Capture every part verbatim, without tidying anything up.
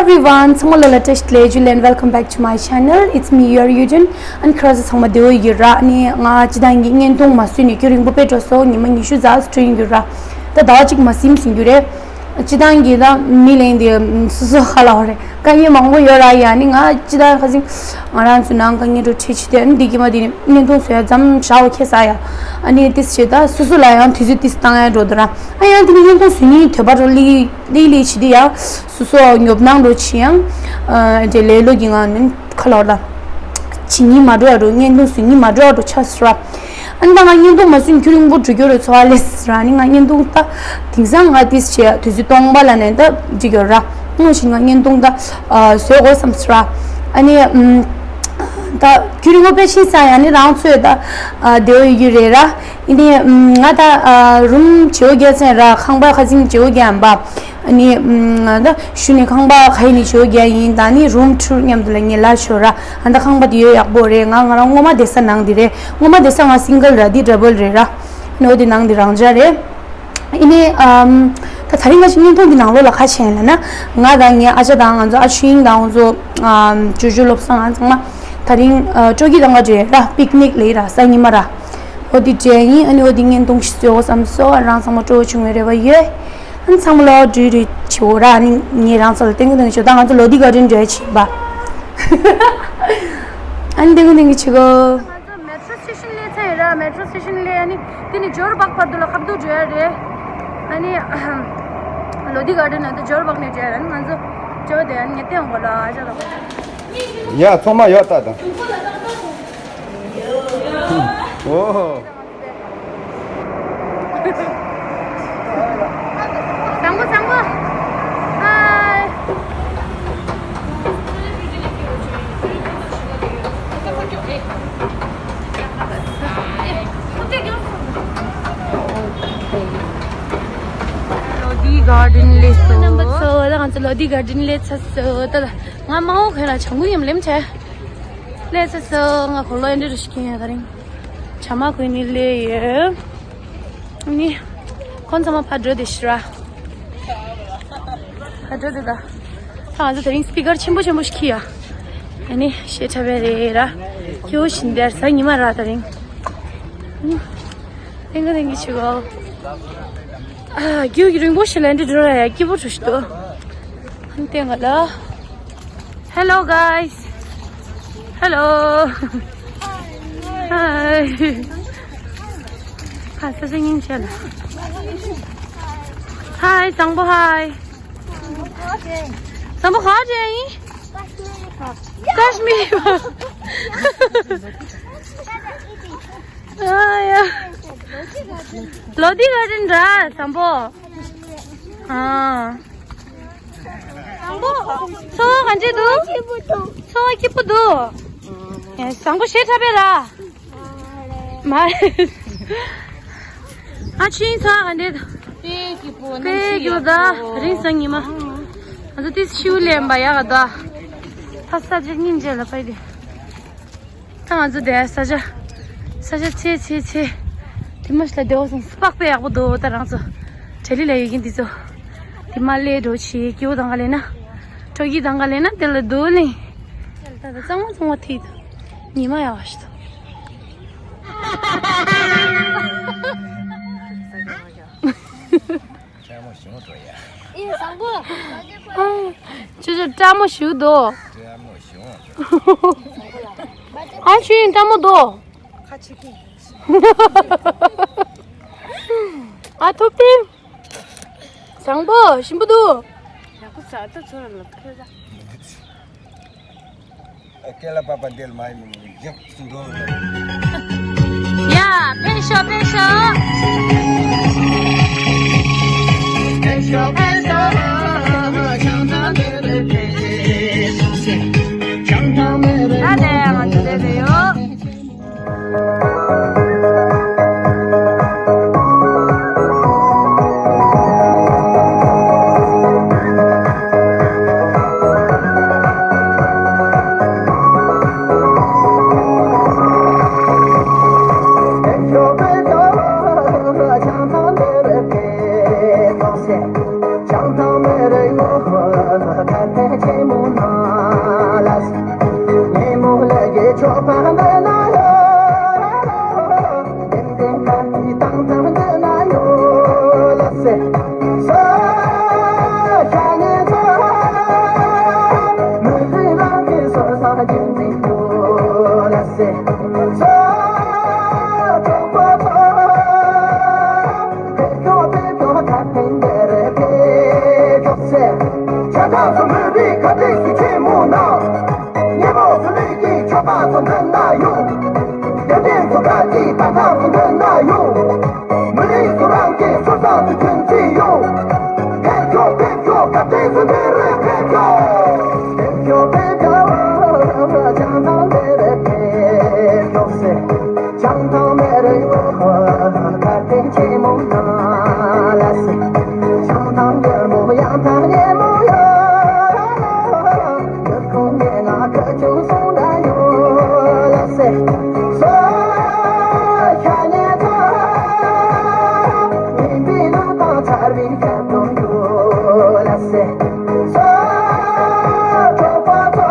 Everyone, ཚང་མ་ལ་བཀྲ་ཤིས་བདེ་ལེགས། Julie and welcome back to my channel. It's me, your Yujin. ཨ་ནི་ཁ་རོག་ཚང་མ་བདེ་པོ་ཡོད་ར། ཨ་ནི་ང་སྤྱིར་བཏང་གི་བརྙན་ཐུང་མ་བཟོས་ནས་རྒྱུན་རིང་པོ་དཔེ་འགྲོ་སོང་། ཉི་མ་ཉི་ཤུ་རྩ་ལྔ་ཡོད་ར། ད་ཟླ་བ་གཅིག་མ་ཟིན་ཟིན་རྒྱུ་རེད། སྤྱིར་བཏང་གི་ད་མི་ལན་དེ་སོ་སོ་ཁ་ལ་བ་རེད། དཀའ་ངལ་མང་པོ་ཡོད་ར། ཡ་ནི་ང་སྤྱིར་བཏང་ཁ་སང་ང་རང་ཚོའི་ནང་དཀའ་ངལ་འགྲོ་ཁྲིད་ཆེ་དེ། ཨ་ནི་འདི་གི་མ་དེ་ནི་བརྙན་ཐུང་བཟོ་ཡ་མཚམས་བཞག་པ་ཁེལ་ས་ཡ། ཨ་ནི་ཏིས་བྱེད་ད་སོ་སོ་ལ་ཡང་དུས་ཚོད་ཏིས་བཏང་ཡ་འགྲོ་འདུག་ར། ཨ་ཡང་དེ་ནི་བརྙན་ཐུང་བཟོ་ནི་དོད་པ་འགྲོ་ལི་ལི་ལི་བྱེད་དེ་ཡ། སོ་སོ་ཉོབ་སྣང་འགྲོ་ཆེ་ཡང་། ཨ་དེ་ལས་ལོ་གི་ང་ནི་ཁ་ལོར་ལ་བྱེད་ཉི་མ་འགྲོ་ཡ་འགྲོ། བརྙན་ཐུང་བཟོ་ཉི་མ་འགྲོ་ཡ་འགྲོ་ཆ་སོ་ར། ཨ་ནི་ད་ང་བརྙན་ཐུང་མ་བཟོས་ནས་རྒྱུན་རིང་པོ་འགྲོ་རྒྱུ་རེད། ཚོར་བ་ལས་ར། ཨ་ནི་ང་བརྙན་ཐུང་ད་དེང་སང་ང་ཏིས་བྱེད་དུས་ཚོད་སྟོང་པ་ལ་ནས་ད་འགྲིག་ཡོད་ར། ངོ་ཤེས་ང་བརྙན་ཐུང་ད་བཟོ་དགོས་བསམ་སོ་ར། ཨ་ནི་ད་རྒྱུན་རིང་པོ་དཔེ་ཕྱིན་ས་ཡ་ནི་རང་ཚོས་ད་བདེ་པོ་ཡོད་རྒྱུ་རེད་ར། ཨ་ནི་ང་ད་རུམ་བརྗེ་པོ་རྒྱག་ཚན་ར། ཁང་པ་ཁ་སང་བརྗེ་པོ་རྒྱག་ཡིན་པ། ཨ་ནི་ང་ད་གཞུག་ནས་ཁང་པ་ག་ཡིན་ནི་བརྗེ་པོ་རྒྱག་ཡིན། ད་ནི་རུམ་ཊུར་མཉམ་དུ་ལ་ངས་ལབ་ཤོག་ར། ཨ་ད་ཁང་པ་དེ་ཡོད་ཡག་པོ་རེད། ང་ང་རང་སྔོན་མ་བསྡད་ས་ནང་དེ་རེད། སྔོན་མ་བསྡད་ས་ང་སིང་གལ་ར། འདི་ཌབ་བལ་རེད་ར། ཨ་ནི་འོ་དེ་ནང་དེ་རང་འཇགས་རེད། ཨ་ནི་ཨམ་ད་དེ་རིང་ང་ཚོ་བརྙན་ཐུང་གི་ནང་ལོགས་ལ་ཁ་ཕྱེ་ཡིན་ལབ་ན། ང་དང་ངའི་ཨ་ཅག་དང་ང་ཚོ་ཨ་ཆུ་དབྱིངས་དང་ང་ཚོ་ཨམ་ཅོ་ཅོ་བློ་བཟང་ང་ཚང་མ་དེ་རིང་ཨ་སྤྲོ་སྐྱིད་དང་ང་འགྲོ་ཡ་ར། པིག་ནིག་ལ་ཡིན་ར། གཟའ་ཉི་མ་ར། འོ་དེ་འདྲ་ཡིན། ཨ་ནི་འོ་དེ་བརྙན་ཐུང་ཞིག་བཟོ་དགོས་བསམ་སོང་། ཨ་རང་ཚང་མ་སྤྲོ་བོ་བྱུང་བའི་རེ་བ་ཡོད། ཨ་ནི་ཚང་མ་ལོ་འགྲུལ་འགྲུལ་བྱེད་འོ་ར། ཨ་ནི་ངས་རང་ཚོ་ལ་སྟོན་གི་སྟོན་གི་བྱེད། ད་ང་ཚོ་ལོ་དྷི་གར་ཌེན་འགྲོ་ཡ་བྱེད་པ། ཨ་ནི་སྟོན་གི་སྟོན་གི་བྱེད་གོ། ང་ཚོ་མེ་ཊོ་སི་ཊེ་ཤན་སླེབས་ཚར་ཡིན་ར། མེ་ཊོ་སི་ཊེ་ཤན་སླེབས། ཨ་ནི་དེ་ནི་འབྱོར་བག་བར་དུ་ལ་ཁ་བསྡུ་འགྲོ་ཡ་རེད། ཨ་ནི་ལོ་དྷི་གར་ཌེན་ནང་དུ་འབྱོར་བག་ནས་འགྲོ་ཡ་རེད། ཨ་ནི་ང་ཚོ་འགྲོ་བསྡད། ཨ་ནི་ངས་སྟོན་གོ་ལ་ཨ་ཅག་ལ། ཡ་ཚང་མ་ཡོད་ད་ད། ཨོ། བཟང་པོ་བཟང་པོ། ཧའི། ལོ་དྷི་གར་ཌེན་སླེབས་སོང་། རྣམ་པ་ཚོ་ད་ང་ཚོ་ལོ་དྷི་གར་ཌེན་སླེབས་ཚར་སོང་། ད་ལ་ང་མ་འོངས་ཁོན་ལ་བྱང་ཀུ་ཡམ་ལེམ་བྱས། སླེབས་ཚར་སོང་། ང་གོ་ལོ་ཨེ་འདྲ་རུ་ཞིག་ཁྱེར་ཡོད། ད་རིང་བྱ་མ་གོན་ནི་སླེབས་ཡོད། ནི་ཁོང་ཚང་མ་ཕར་འགྲོ་བསྡད་ཤག་ར། ཕར་འགྲོ་བསྡད་ད། ད་ང་ཚོ་དེ་རིང་སི་པི་ཀར་ཆེན་པོ་ཆེན་པོ་ཞིག་ཁྱེར་ཡ། ཨ་ནི་ཤེས་ཁྲ་བས་རེད་ར། སྐྱིད་པོ་ཞིག་འདིར་གཟའ་ཉི་མ་ར། ད་རིང་ལེན་གི་ལེན་གི་བྱེད་གོ། ཨ་རྒྱུ་གི་རིང་པོ་ཞིག་ལ་འདི་འགྲོ་ར་ཡ། སྐྱིད་པོ་འགྲོ་ཞིག་འདུག་ཨ་ནི་བསྟན་ག་ལ། Hello guys. Hello. Hi. ཧ་ས་ས་ཉིན་ཆེ་ལ། Hi བཟང་པོ། Hi བཟང་པོ། ག་རེ་ཡིན། ཀ་ཤི་མིར། ཨ་ཡ། ལོ་དྷི་གར་ཌེན་ར། བཟང་པོ། ཨ། བཟང་པོ། ཚོར་བ་ག་འདྲ་འདུག་ཚོར་བ་སྐྱིད་པོ་འདུག་ཨེ། བཟང་པོ་ཞེ་དྲག་པས་ར། མ། ཨ་ཆུ་དབྱིངས་ཚོར་བ་ག་འདྲ་འདུག་དཔེ་སྐྱིད་པོ། དཔེ་སྐྱིད་པོ་ད། རིང་སང་ཉི་མ། ང་ཚོ་ཏིས་ཤིའུ་ལེན་པ་ཡག་ག་ད། ཕ་ས་ཅིག་སྙིང་རྗེ་ལ་པའི་དེ། ད་ང་ཚོ་དེ་ས་ཆ། ས་ཆ་ཚེ་ཚེ་ཚེ། དེ་མ་ཞིག་ལ་བདེ་བོ་སོང་། སྤག་པའི་ཡག་པོ་འདུག་ད་རང་ཚོ་བྲེལ་ལི་ལ་ཡོད་ཀྱིན་འདི་ཚོ། དེ་མ་སླེབས་འགྲོ་ཆེ། སྐྱིད་པོ་དང་ག་ལེན་ན། སྤྲོ་སྐྱིད་དང་ག་ལེན་ན་དེ་ལ་འདུག་ལེ། ད་ད་གཙང་མ་གཙང་མ་ཐིག་ད། ཉི་མ་ཡག་པ་ཞིག་འདུག་ལྕམ་མོ་ཞུ་འགྲོ་ཡ། ཨེ་བཟང་པོ། ཁྱོད་ཚོ་ལྕམ་མོ་ཞུ་འདུག་ལྕམ་མོ་ཞུ་འགྲོ། ཨ་ཆུ་ཡིན་ལྕམ་མོ་འདུག་ཁ་ཆེ་ཁེ། ཨ་ཐུབ་བསྟན། བཟང་པོ་ཞིམ་པོ་འདུག་ཡག་པོ་ཟ་ད་ཚོ་ལ་ཁོས་ལ། སྐེ་ལ་པ་པ་འདེལ་མ་ཡིན་ཡག་ཏུ་འགྲོ། ཡ། ཕེབས་ཤོག་ཕེབས་ཤོག་ཕེབས་ཤོག་ཕེབས་ཤོག་ད་ལྟ་ང་ཚོ་འདིར་ཡོད། ད་ཐག་སུ་མི་རིགས་ཁ་བྲལ་སུ་ཆེན་མོ་ན། སྙེ་མོ་སུ་ལུས་ཀྱི་ཆོས་པ་སུ་མདུན་ན་ཡོད། རྒྱལ་ཕྲན་སུ་ག་གི་ད་ཐག་སུ་མདུན་ན་ཡོད། མི་རིགས་སུ་རང་གི་སུ་ས་སུ་ཁྱོད་ཚེ་ཡོད། ཕེབས་ཤོག་ཕེབས་ཤོག་ཁ་བྲལ་སུ་མི་རིགས་ཕེབས་ཤོག་ཕེབས་ཤོག་ཕེབས་ཤོག་བྱང་ཐང་དེར་ཕེབས་ཤོག་ཟེར། བྱང་ཐང་མེ་རི་ཡོད། ཁ་བྲལ་ཆེན་མོ་ན་ལ་སེ། བྱང་ཐང་རྒྱལ་མོ་ཡང་ཐང་ཉེ་མོ་ཡོད། ཡོད་ཁུངས་ངེས་ང་ཁ་ཆུང་སོང་ན་ཡོད་ལ་སེ། སོ་ཤ་ཉེ་ཚོ། ཉིན་པའི་ལུང་དང་ཚར་བའི་ཁ་ཐུང་ཡོད་ལ་སེ། སོ་གྲོགས་པོ་ཚོ།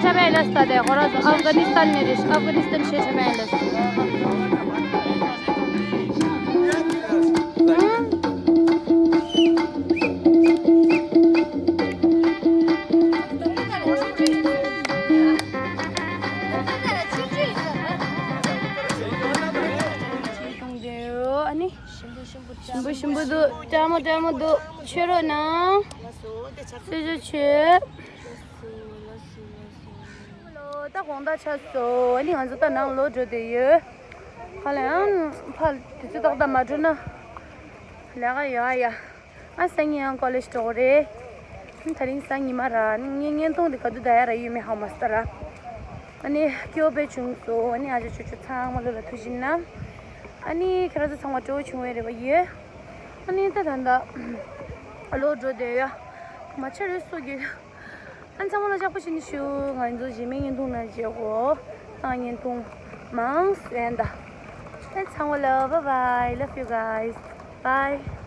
ཆ་བས་ལས་ད་དེ་ཁོ་ར་ཨབ་གྷ་ནི་སི་ཐན་ནས་རེད། ཨབ་གྷ་ནི་སི་ཐན་ཆེ་ཆ་བས་ལས། ཨ་ནི། ཞིམ་པོ་ཞིམ་པོ་འདུག་ལྕགས་མོ་ལྕགས་མོ་འདུག་མཆོད་རོགས་གནང་། གསོལ་ཇ་མཆོད། ད་དགོང་དག་ཆགས་སོང་། ཨ་ནི་ང་ཚོ་ད་ནང་ལོག་འགྲོ་བསྡད་ཡོད། ཧ་ལས་ཨང་ཕར་དུས་ཚོད་ཏག་ཏག་མ་འགྲོ་ན་ལས་ཀ་ཡོད་ཨ་ཡ། ཨ་སང་ཉིན་ཡང་ཀོ་ལེཇ་འགྲོ་དགོས་རེད། ད་རིང་སང་ཉི་མ་ར་ངའི་བརྙན་ཐུང་འདི་ག་དུས་ད་ཡ་ར་ཡོད་མེད་ཧ་མ་སི་ད་ར། ཨ་ནི་སྐྱིད་པོ་དཔེ་བྱུང་སོང་། ཨ་ནི་ཨ་ཅག་ཅོ་ཅོ་ཚང་མ་ལོ་ལ་ཐུགས་རྗེ་གནང་། ཨ་ནི་ཁྱེད་རང་ཚོ་ཚང་མ་སྤྲོ་བོ་བྱུང་བའི་རེ་བ་ཡོད། ཨ་ནི་ད་ད་ད་ལོག་འགྲོ་བསྡད་ཡ། མ་ཆ་རེ་སོ་རྒྱུ། ཨ་ཚང་མ་ལ་ཡག་པོ་བྱས་ནས་བཞུགས། ང་ཚོ་གཞན་མའི་བརྙན་ཐུང་ནང་མཇལ་གོ་ཨ་བརྙན་ཐུང་མང་སེ་ད། ཨ་ཚང་མ་ལ་bye bye, love you guys, bye.